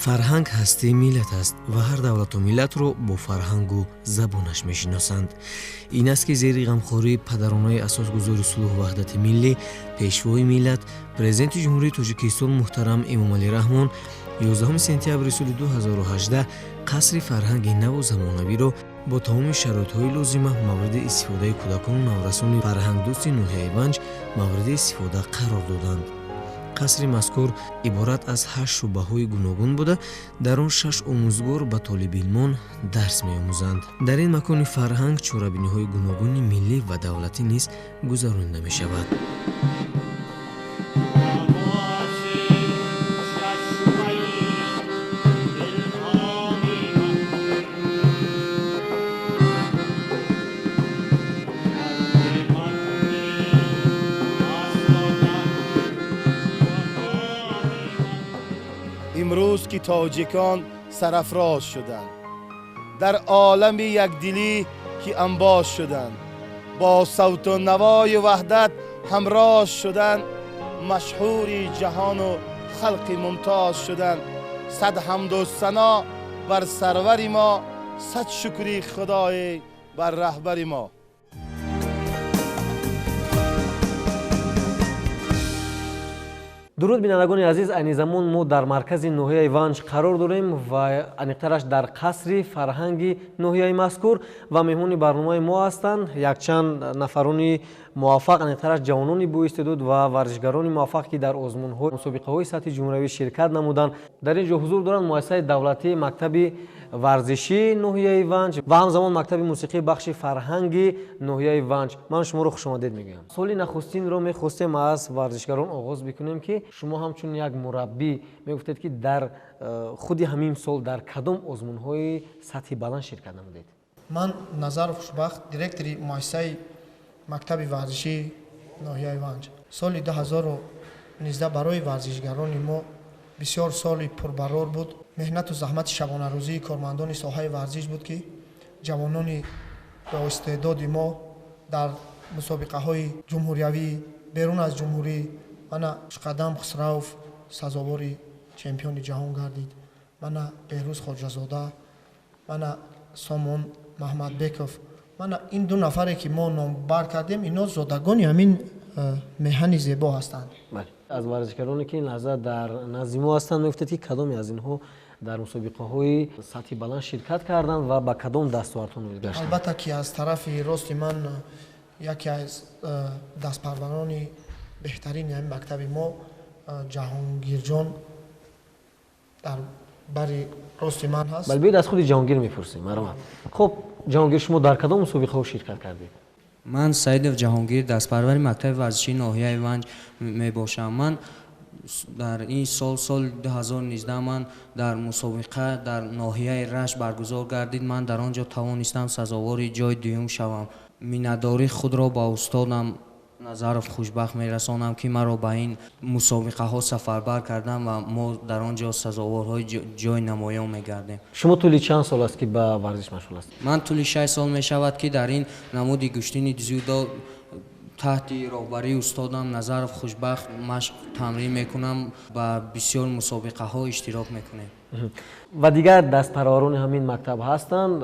Фарҳанг ҳастии миллат аст ва ҳар давлату миллатро бо фарҳангу забонаш мешиносанд. Ин аст, ки зери ғамхории падаронаи асосгузори сулҳу ваҳдати миллӣ, пешвои миллат, президенти Ҷумҳурии Тоҷикистон муҳтарам Эмомалӣ Раҳмон 11 сентябри соли 2018 қасри фарҳанги наву замонавиро бо тамоми шароитҳои лозима мавриди истифодаи кӯдакону наврасони фарҳангдӯсти ноҳияи Ванҷ мавриди истифода қарор доданд. Қасри мазкур иборат аз ҳашт шӯъбаҳои гуногун буда, дар он шаш омӯзгор ба толибилмон дарс меомӯзанд. Дар ин макони фарҳанг чорабиниҳои гуногуни миллӣ ва давлатӣ низ гузаронида мешавад. Имрӯз ки тоҷикон сарафроз шуданд, дар олами якдилӣ ки анбоз шуданд, бо савту навои ваҳдат ҳамроз шуданд, машҳури ҷаҳону халқи мумтоз шуданд. Сад ҳамду сано бар сарвари мо, сад шукри худое бар раҳбари мо. Дуруд, бинандагони азиз. Айни замон мо дар маркази ноҳияи Ванҷ қарор дорем ва аниқтараш дар қасри фарҳанги ноҳияи мазкур, ва меҳмони барномаи мо ҳастанд якчанд нафарони муваффақ, аниқтараш ҷавонони боистеъдод ва варзишгарони муваффақ, ки дар озмунҳо, мусобиқаҳои сатҳи ҷумҳуриявӣ ширкат намуданд. Дар ин ҷо ҳузур доранд муассисаи давлатии мактаби варзишии ноҳияи Ванҷ ва ҳамзамон мактаби мусиқии бахши фарҳанги ноҳияи Ванҷ. Ман шуморо хушомадед мегӯям. Соли нахустинро мехостем аз варзишгарон оғоз бикунем, ки шумо ҳамчун як мураббӣ мегуфтед, ки дар худи ҳамин сол дар кадом озмунҳои сатҳи баланд ширкат намудед? Ман Назаров Хушбахт, директори муассисаи мактаби варзишии ноҳияи Ванҷ. Соли 2019 барои варзишгарони мо бисёр соли пурбарор буд. Меҳнату заҳмати шабонарӯзии кормандони соҳаи варзиш буд, ки ҷавонони боистеъдоди мо дар мусобиқаҳои ҷумҳуриявӣ, берун аз ҷумҳурӣ, мана Хушқадам Хусравов сазовори чемпиони ҷаҳон гардид, мана Беҳрӯз Хоҷазода, мана Сомон Маҳмадбеков. Мана ин ду нафаре, ки мо номбар кардем, ино зодагони ҳамин меҳани зебо ҳастанд. Аз варзишгароне, ки ин лаҳза дар назди мо ҳастанд, мегуфтед, ки кадоме аз инҳо дар мусобиқаҳои сатҳи баланд ширкат карданд ва ба кадом дастовардҳо ноил гаштанд? Албатта, ки аз тарафи рости ман яке аз дастпарварони беҳтарини ҳамин мактаби мо Ҷаҳонгирҷон дар бари рости ман ҳаст. Бале, биёед аз худи Ҷаҳонгир мепурсем. Марҳамат. Хуб, Ҷаҳонгир, шумо дар кадом мусобиқаҳо ширкат кардед? Ман Саидов Ҷаҳонгир, дастпарвари мактаби варзишии ноҳияи Ванҷ мебошам. Ман дар ин сол, соли 2019, ман дар мусобиқа дар ноҳияи Рашт баргузор гардид. Ман дар он ҷо тавонистам сазовори ҷои дуюм шавам. Миннатдории худро ба устодам Назаров Хушбахт мерасонам, ки маро ба ин мусобиқаҳо сафарбар кардам ва мо дар он ҷо сазоворҳои ҷои намоён мегардем. Шумо тӯли чанд сол аст, ки ба варзиш машғул ҳастед? Ман тӯли 6 сол мешавад, ки дар ин намуди гӯштини дзюдо таҳти роҳбарии устодам Назаров Хушбахт машқ тамрин мекунам, ба бисёр мусобиқаҳо иштирок мекунем. Ва дигар дастпарварони ҳамин мактаб ҳастанд.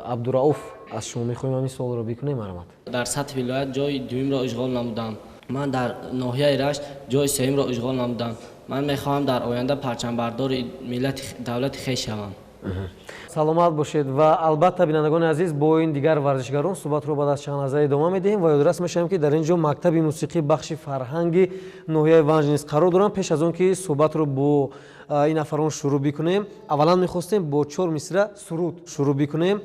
Абдурауф, аз шумо мехоҳем ҳамин суолро бикунем. Марҳамат. Дар сатҳи вилоят ҷои дуюмро ишғол намудам. Ман дар ноҳияи Рашт ҷои сеюмро ишғол намудам. Ман мехоҳам дар оянда парчамбардори миллати, давлати хеш шавам. Саломат бошед. Ва албатта, бинандагони азиз, бо ин дигар варзишгарон суҳбатро баъд аз чанд лаҳза идома медиҳем ва ёдрас мешавем, ки дар ин ҷо мактаби мусиқӣ бахши фарҳанги ноҳияи Ванҷ низ қарор доранд. Пеш аз он ки суҳбатро бо ин нафарон шурӯъ бикунем, аввалан мехостем бо чор мисра суруд шурӯъ бикунем.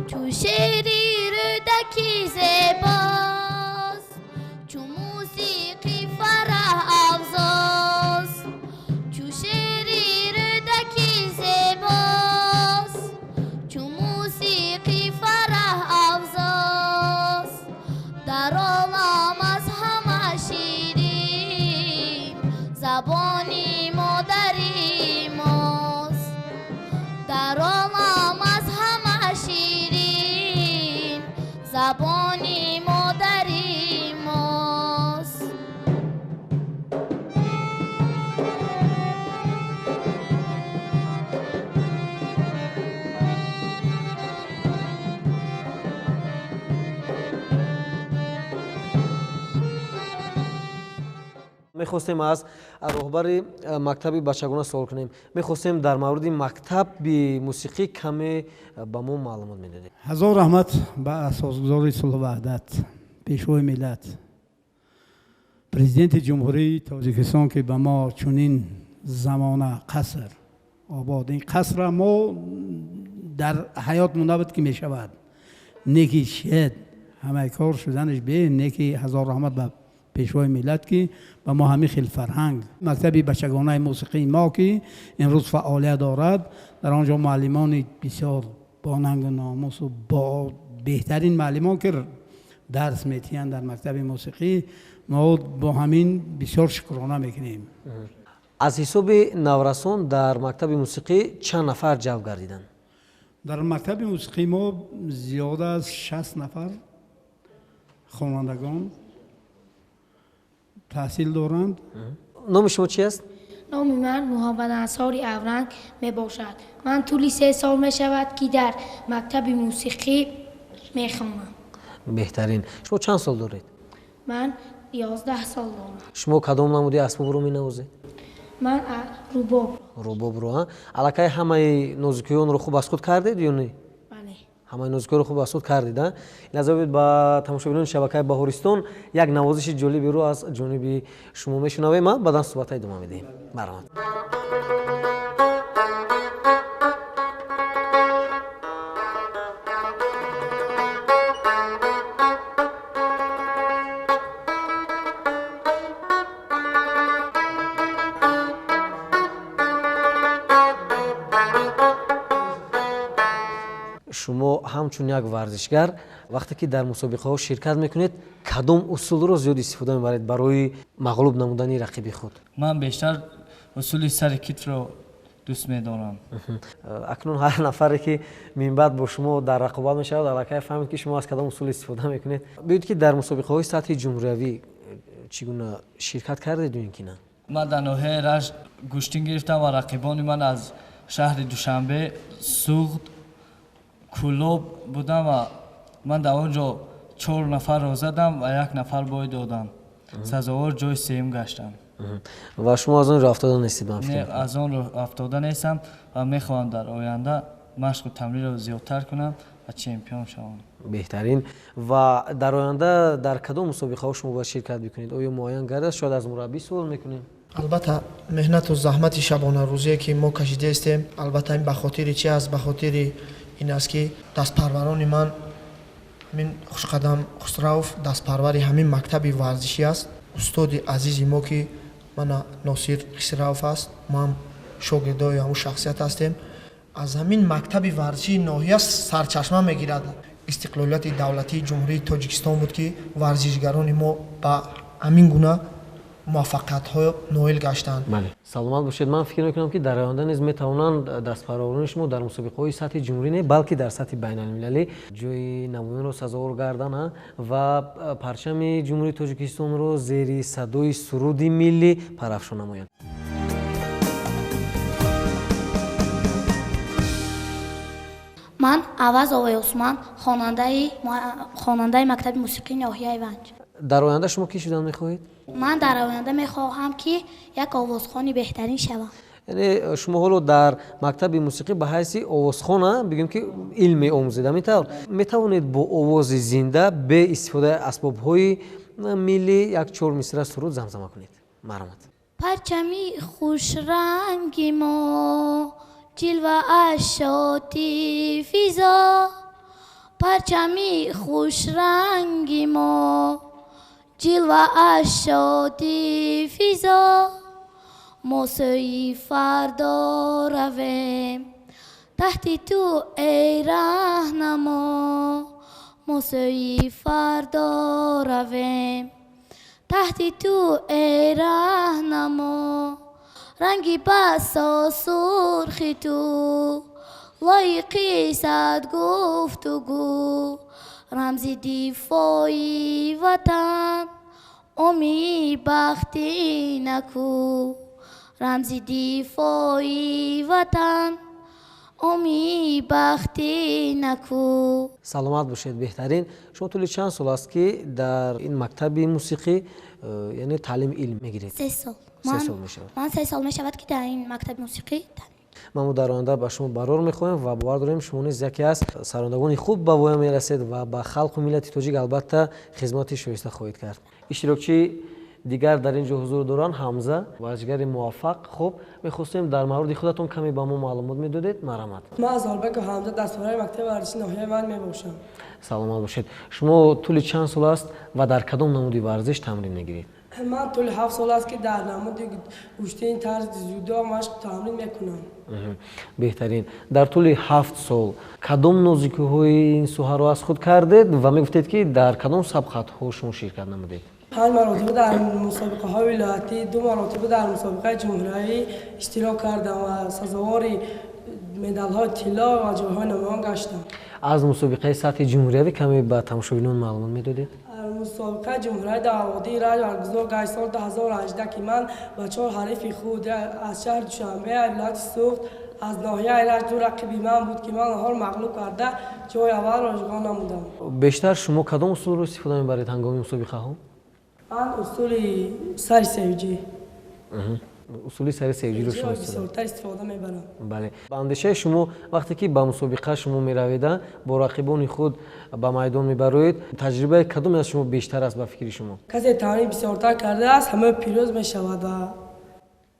Чу шеъри Рӯдакӣ зебост, чу мусиқӣ. Мехостем аз роҳбари мактаби бачагона суол кунем. Мехостем дар мавриди мактаби мусиқӣ каме ба мо маълумот медодед. Ҳазор раҳмат ба асосгузори сулҳу ваҳдат, пешвои миллат, президенти Ҷумҳурии Тоҷикистон, ки ба мо чунин замона қаср обод. Ин қасра мо дар ҳаёт монда буд, ки мешавад. Неки шед ҳамаи кор шуданаш бе неки. Ҳазор раҳмат ба пешвои миллат, ки ба мо ҳамин хел фарҳанг. Мактаби бачагонаи мусиқии мо, ки имрӯз фаъолият дорад, дар он ҷо муаллимони бисёр бо нангу номусу бо беҳтарин муаллимон, ки дарс метиҳанд дар мактаби мусиқӣ, мо бо ҳамин бисёр шукрона мекунем. Аз ҳисоби наврасон дар мактаби мусиқӣ чанд нафар ҷалб гардиданд? Дар мактаби мусиқии мо зиёда аз 60 нафар хонандагон таҳсил доранд. Номи шумо чи аст? Номи ман Муҳаммадансори Авранг мебошад. Ман тӯли 3 сол мешавад, ки дар мактаби мусиқӣ мехонам. Беҳтарин. Шумо чанд сол доред? Ман 11 сол дорам. Шумо кадом намуди асбобро менавозед? Ман рубоб. Рубобро. Аллакай ҳамаи нозукиҳои онро хуб аз худ кардед ё не? Бале. Ҳамаи нозукиҳоро хуб аз худ кардед. Лазза бибед, ба тамошобинони шабакаи Баҳористон як навозиши ҷолиберо аз ҷониби шумо мешунавем, баъдан суҳбатҳо идома медиҳем. Марҳамат. Шумо ҳамчун як варзишгар, вақте ки дар мусобиқаҳо ширкат мекунед, кадом усулро зиёд истифода мебаред барои мағлуб намудани рақиби худ? Ман бештар усули сари китфро дӯст медорам. Акнун ҳар нафаре, ки минбаъд бо шумо дар рақобат мешавад, аллакай фаҳмед, ки шумо аз кадом усул истифода мекунед. Биёед, ки дар мусобиқаҳои сатҳи ҷумҳуриявӣ чӣ гуна ширкат кардед ё ин ки на? Ман дар ноҳияи Рашт гӯштин гирифтам ва рақибони ман аз шаҳри Душанбе, Суғд, Кӯлоб будам ва ман дар он ҷо чор нафарро задам ва як нафар бой додам. Сазовор ҷои сеюм гаштам. Ва шумо аз он роҳ афтода нестед, ман фикр Не, мекунам. аз он роҳ афтода нестам ва мехоҳам дар оянда машқу тамринро зиёдтар кунам ва чемпион шавам. Беҳтарин. Ва дар оянда дар кадом мусобиқаҳо шумо бояд ширкат бикунед? Оё муайян гардад? Шояд аз мураббӣ суол мекунем. Албатта, меҳнату заҳмати шабонарӯзие, ки мо кашидаистем, албатта, ин ба хотири чи аст? Ба хотири ин аст, ки дастпарварони ман, ҳамин Хушқадам Хусравов дастпарвари ҳамин мактаби варзишӣ аст, устоди азизи мо, ки мана Носир Хисравов аст, мо ҳам шогирдои ҳамун шахсият ҳастем. Аз ҳамин мактаби варзишии ноҳия сарчашма мегирад. Истиқлолияти давлатии Ҷумҳурии Тоҷикистон буд, ки варзишгарони мо ба ҳамин гуна муваффақиятҳо ноил гаштанд. Бале, саломат бошед. Ман фикр мекунам, ки дар оянда низ метавонанд дастпарварони шумо дар мусобиқаҳои сатҳи ҷумҳурӣ не, балки дар сатҳи байналмилалӣ ҷои намоёнро сазовор гарданд ва парчами Ҷумҳурии Тоҷикистонро зери садои суруди миллӣ парафшон намоянд. Ман Авазоваи Усман, хонандаи мактаби мусиқии ноҳияи Ванҷ. Дар оянда шумо кӣ шудан мехоҳед? Ман дар оянда мехоҳам, ки як овозхони беҳтарин шавам. Яъне шумо ҳоло дар мактаби мусиқӣ ба ҳайси овозхона, бигӯем, ки илм меомӯзед, ҳамин тавр? Метавонед бо овози зинда, бе истифодаи асбобҳои миллӣ, як чор мисра суруд замзама кунед? Марҳамат. Парчами хушранги мо, ҷилвааш шоти физо, парчами хушранги мо, ҷилвааш шоти физо, мо сӯи фардо равем таҳти ту, эй раҳнамо, мо сӯи фардо равем таҳти ту, эй раҳнамо, ранги басо сурхи ту лоиқи сад гуфтугӯ, рамзи дифои ватан, оми бахти наку, рамзи дифои ватан, Оми бахти наку. Саломат бошед, беҳтарин. Шумо тӯли чанд сол аст, ки дар ин мактаби мусиқӣ, яъне таълими илм мегиред? 3 сол. 3 сол мешавад. Ман 3 сол мешавад, ки дар ин мактаби мусиқӣ. Мо дар оянда ба шумо барор мехоҳем ва бовар дорем, шумо низ яке аз сарондагони хуб ба воя мерасед ва ба халқу миллати тоҷик албатта хизмати шоиста хоҳед кард. Иштирокчии дигар дар ин ҷо ҳузур доранд, Ҳамза, варзишгари муваффақ. Хуб, мехостем дар мавриди худатон каме ба мо маълумот медодед, марҳамат. Ман аз Олбеков Ҳамза, дастпарвари мактаби варзиши ноҳияи Ванҷ мебошам. Саломат бошед. Шумо тӯли чанд сол аст ва дар кадом намуди варзиш тамрин мегиред? Ман тӯли 7 сол аст, ки дар намуди гӯштини тарзи дзюдо машқ тамрин мекунам. Беҳтарин. Дар тӯли 7 сол кадом нозикиҳои ин соҳаро аз худ кардед ва мегуфтед, ки дар кадом сабқатҳо шумо ширкат намудед? 5 маротиба дар мусобиқаҳои вилоятӣ, 2 маротиба дар мусобиқаи ҷумҳуриявӣ иштирок кардам ва сазовори медалҳои тилло ва ҷойҳои намоён гаштам. Аз мусобиқаи сатҳи ҷумҳуриявӣ каме ба тамошобинон маълумот медодед? Мусобиқаи ҷумҳуриявӣ дар водии Рашт баргузор гашт соли 2018, ки ман ба 4 ҳарифи худ аз шаҳри Душанбе, вилояти Суғд, аз ноҳияи Рашт 2 рақиби ман буд, ки ман онҳоро мағлуб карда ҷои аввалро ишғол намудам. Бештар шумо кадом усулро истифода мебаред ҳангоми мусобиқаҳо? Ман усули сари севҷӣ. Усули сари севҷиро шумо бисёртар истифода мебарам. Бале. Ба андешаи шумо, вақте ки ба мусобиқа шумо меравед, бо рақибони худ ба майдон мебароед, таҷрибаи кадоме аз шумо бештар аст ба фикри шумо? Касе тамрин бисёртар кардааст, ҳама пирӯз мешавад ва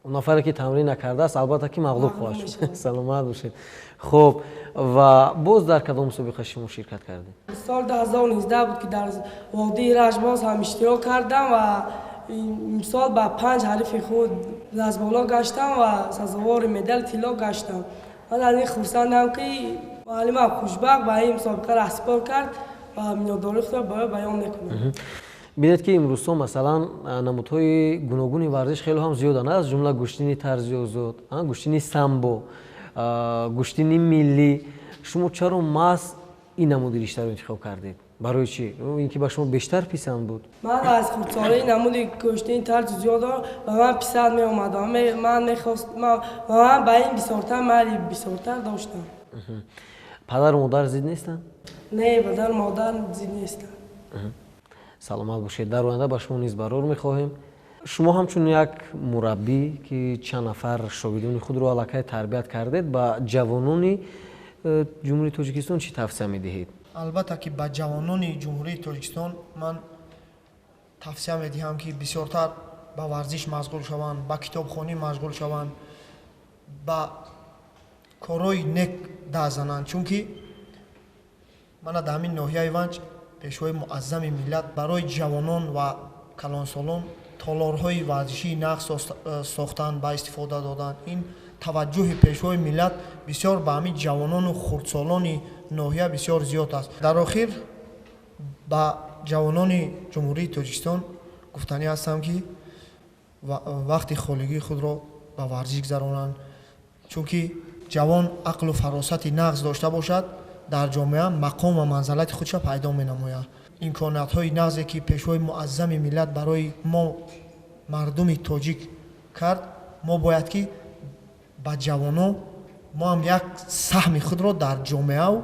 он нафаре ки тамрин накардааст, албатта ки мағлуб хоҳад шуд. Саломат бошед. Хуб, ва боз дар кадом мусобиқа шумо ширкат кардед? Соли 2019 буд, ки дар водии Рашт боз ҳам иштирок кардам ва имсол ба 5 ҳарифи худ дастболо гаштам ва сазовори медали тилло гаштам. Ман аз ин хурсандам, ки муаллимам Хушбахт ба ин мусобиқа раҳсипор кард ва миннатдории худро ба ӯ баён мекунам. Бинед, ки имрӯзҳо масалан намудҳои гуногуни варзиш хеле ҳам зиёданд, аз ҷумла гӯштини тарзи озод, гӯштини самбо, гӯштини миллӣ. Шумо чаро маҳз ин намуди риштаро интихоб кардед? Барои чӣ? Ин ки ба шумо бештар писанд буд? Ман аз хурдсолаи намуди гӯштини тарзи зиёдо ба ман писанд меомад. Ман мехост, ман ба ин бисёртар майли бисёртар доштам. Падару модар зид нестанд? Не, падару модар зид нестанд. Саломат бошед. Дар оянда ба шумо низ барор мехоҳем. Шумо ҳамчун як мураббӣ, ки чанд нафар шогирдони худро аллакай тарбият кардед, ба ҷавонони Ҷумҳурии Тоҷикистон чӣ тавсия медиҳед? Албатта ки ба ҷавонони Ҷумҳурии Тоҷикистон ман тавсия медиҳам, ки бисёртар ба варзиш машғул шаванд, ба китобхонӣ машғул шаванд, ба корҳои нек даст зананд, чунки мана дар ҳамин ноҳияи Ванҷ пешвои муаззами миллат барои ҷавонон ва калонсолон толорҳои варзишии нағз сохтанд, ба истифода доданд. Ин таваҷҷӯҳи пешвои миллат бисёр ба ҳамин ҷавонону хурдсолони ноҳия бисёр зиёд аст. Дар охир ба ҷавонони Ҷумҳурии Тоҷикистон гуфтанӣ ҳастам, ки вақти холигии худро ба варзиш гузаронанд, чунки ҷавон ақлу фаросати нағз дошта бошад, дар ҷомеа мақом ва манзалати худша пайдо менамояд. Имкониятҳои нағзе ки пешвои муаззами миллат барои мо мардуми тоҷик кард, мо бояд ки ба ҷавонон мо ҳам як саҳми худро дар ҷомеа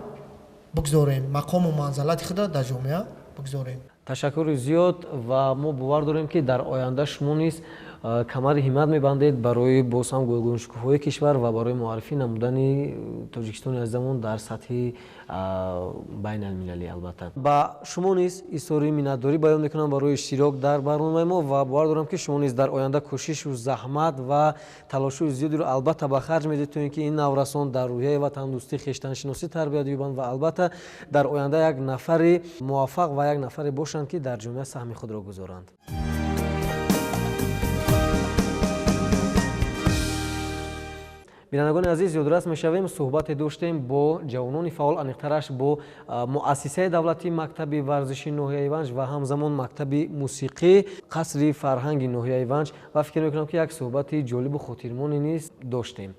бигзорем, мақому манзалати худро дар ҷомеа бигзорем. Ташаккури зиёд ва мо бовар дорем, ки дар оянда шумо низ камари ҳиммат мебандед барои боз ҳам гулгуншукуфоии кишвар ва барои муаррифӣ намудани Тоҷикистони азизамон дар сатҳи байналмилалӣ. Албатта ба шумо низ изҳори миннатдорӣ баён мекунам барои иштирок дар барномаи мо ва бовар дорам, ки шумо низ дар оянда кӯшишу заҳмат ва талошҳои зиёдеро албатта ба харҷ медиҳед, то ин ки ин наврасон дар рӯҳияи ватандӯстӣ, хештаншиносӣ тарбият ёбанд ва албатта дар оянда як нафари муваффақ ва як нафаре бошанд, ки дар ҷомеа саҳми худро гузоранд. Бинандагони азиз, ёдрас мешавем, суҳбате доштем бо ҷавонони фаъол, аниқтараш бо муассисаи давлатии мактаби варзиши ноҳияи Ванҷ ва ҳамзамон мактаби мусиқӣ қасри фарҳанги ноҳияи Ванҷ ва фикр мекунам, ки як суҳбати ҷолибу хотирмоне низ доштем.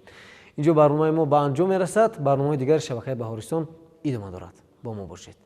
Инҷо барномаи мо ба анҷом мерасад. Барномаҳои дигари шабакаи Баҳористон идома дорад. Бо мо бошед.